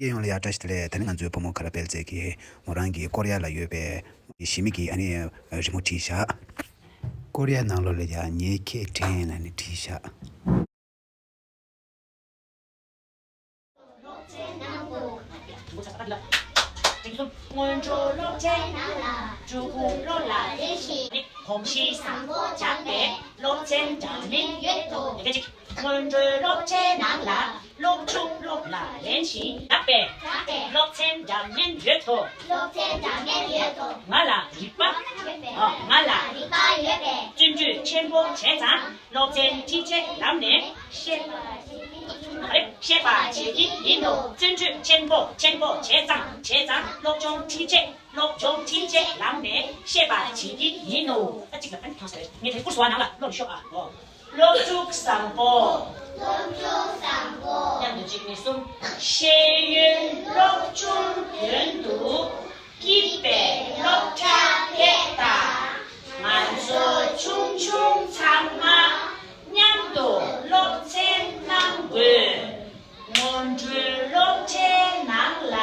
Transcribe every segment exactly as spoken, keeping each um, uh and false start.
ཡོངས་ལ་ཡ་བཀྲ་ཤིས་བདེ་ལེགས། ད་ནི་ང་ཚོའི་བུ་མོ་ཁ་ར་དཔལ་རྩེ་གིས་མོ་རང་གི་ཀོ་རི་ཡ་ལ་ཡོད་པའི་གཞིས་མི་གི་ཨ་ནི་རི་མོ་བྲིས་བཞག་ཀོ་རི་ཡ་ནང་ལོགས་ལ་ཡ་ངའི་ཁྱེད་དྲན་ལ་ནི་བྲིས་བཞག་སྔོན་འགྲོ་སློབ་ཚན་ནང་ལ་འབྲུ་ཁུང་བློ་ལ་རེ་ཞིང་། གོམས་གཤིས་བཟང་པོ་སྦྱངས་པས་སློབ་ཚན་འདྲ་མིན་ཡོད་དོ། སྔོན་འགྲོའི་སློབ་ཚན་ནང་ལ་སློབ་ཆུང་སློབ་ལ་རན་ཞིང་དག་པས། དག་པས། སློབ་ཚན་འདྲ་མིན་ཡོད་དོ། སློབ་ཚན་འདྲ་མིན་ཡོད་དོ། ང་ལ་རིག་པ་ཡོད་པས། ཨ། ང་ལ་རིག་པ་ཡོད་པས། བརྩོན་འགྲུས་ཆེན་པོ་བྱས་ཙང་སློབ་ཚན་ཁྲིད་ཆེད་ལམ་ནས་ཤེས་པ་ཤེས་པ་བྱེད་ཀྱི་ཡིན་ནོ། བརྩོན་འགྲུས་ཆེན་པོ་ཆེན་པོ་བྱས་ཙང་བྱས་ཙང་སློབ་སྦྱོང་ཁྲིད་ཆེད། སློབ་སྦྱོང་ཁྲིད་ཆེད་ལམ་ནས་ཤེས་པ་བྱེད་ཀྱི་ཡིན་ནོ། ཨ། གཅིག་ལ་ཨ་ནི་ཐང་ས་རེད། ངས་དེ་ཀུར་སུ་བ་ནང་ལ་ཀློག་ནས་ཤོག་ཨ། ཨོ། སློབ་ཕྲུག་བཟང་པོ། སློབ་ཕྲུག་བཟང་པོ། མཉམ་དུ་གཅིག་གཉིས་གསུམ། ཤེས་ཡོན་སློབ་ཆུང་དོན་དུ་སྐྱིད་པའི་སློབ་གྲྭ་ཕེབས་དང་། ང་ཚོ་ཆུང་ཆུང་ཚང་མ་མཉམ་དུ་སློབ་ཚན་གནང་དགོས། སྔོན་འགྲོའི་སློབ་གྲྭའི་ནང་ལ་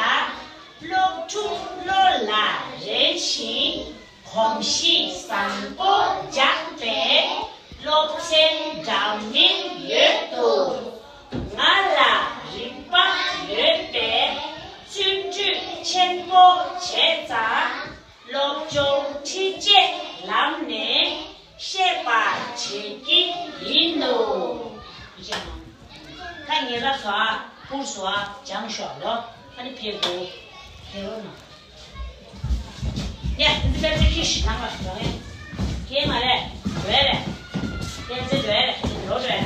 སློབ་ཕྲུག་བློ་ལ་རན་ཞིང་གོམས་གཤིས་བཟང་པོ་སྦྱངས་པས་སློབ་ཚན་འདྲ་མིན་ཡོད་དོ། ང་ལ་རིག་པ་ཡོད་པས་བརྩོན་འགྲུས་ཆེན་པོ་བྱས་ཙང་། སློབ་སྦྱོང་ཁྲིད་ཆེད་ལམ་ནས་ཤེས་པ་བྱེད་ཀྱི་ཡིན་ནོ། ད་ངེད་རང་ཚོ་ཨ་ཀུར་སུ་ཨ་སྦྱངས་ཤོག་ལོ། ཨ་ནི་ཕེབས་དགོས། ཕེབས་རོགས་གནང་། ཡ། འདི་དཔེ་ཆ་ཁྱེར་ཤིག་ནང་ལ་འགྲོ་ཡ། ཁྱེར་མ་རེད། འགྲོ་ཡ་རེད། དཔེ་ཆ་འགྲོ་ཡ་རེད། འགྲོ་འགྲོ་ཡ་རེད།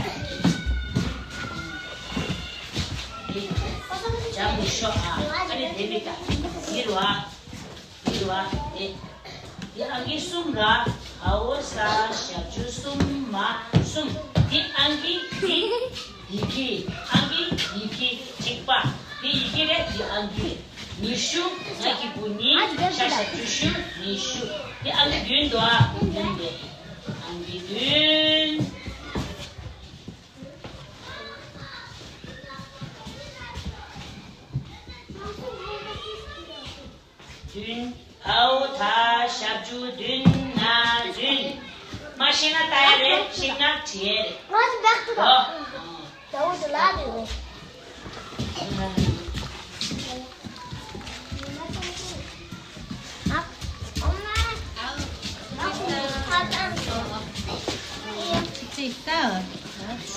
འདི་སྦྱངས་ནས་ཤོག་ཨ། ཨ་ནི་དེ་མི་ད་འདི་རུ་ཨ། འདི་རུ་ཨ། དེ། འདི་ཨང་ཀི་གསུམ་ར། འ་འོ་ས་ཞབས་ཀྱུ་གསུམ་མ་གསུམ། འདི་ཨང་ཀི་འདི། ཡི་གེ། ཨང་ཀི་ཡི་གེ་གཅིག་པ། འདི་ཡི་གེ་རེད། འདི་ཨང་ཀི་རེད། ཉི་ཤུ། ང་གི་བུ་ཉི། ཤ་ཞབས་ཀྱུ་ཤུ། ཉི་ཤུ། འདི་ཨང་ཀི་བདུན་འདུག་ཨ། བདུན་རེད། ཨང་ཀི་བདུན། བདུན། འ་འོ་ད་ཞབས་ཀྱུ་བདུན་ན་བདུན། མ་ཤེས་ན་ལྟ་ཡ་རེད། ཤེས་ན་བྲིས་ཡ་རེད། ང་ཚོ་བེག་ཏུ་ཨོ། ད་འུ་ཚོ་ལ་དེ་རེད།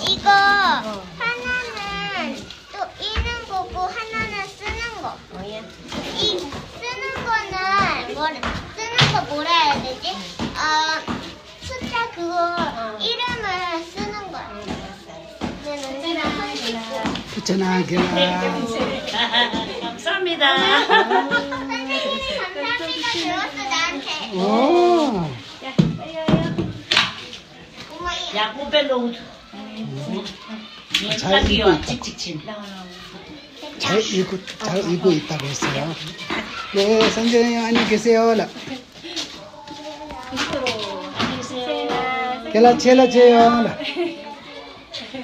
이거 하나는 또 있는 거고 하나는 쓰는 거. 뭐야? 이 쓰는 거는 뭐라 쓰는 거 뭐라 해야 되지? 어 숫자 그거 이름을 쓰는 거야. 네, 네, 네. 붙여놔, 그라. 감사합니다. 선생님이 감사합니다 배웠어 나한테. 오. 야, 야, 야. 야, 야, 야. 야, 야, 야. 야, 야, 야. 잘 읽고 있다. 잘 읽고, 잘 읽고 있다고 했어요. 네, 선생님 안녕히 계세요. 라. ܓܠ ཆེ་ལ་ཆེ་ཡོང་ལ།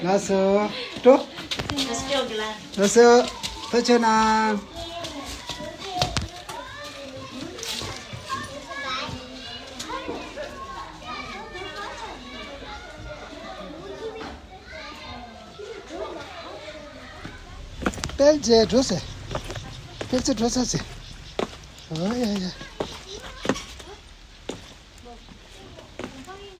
ལགས་སོ། ཏོ། ལགས་སོ། ཐུགས་རྗེ་གནང་། དཔལ་རྒྱལ་འགྲོ་ཟེར། དཔལ་རྒྱལ་འགྲོ་ས་ཟེར། ཨོ་ཡ་ཡ།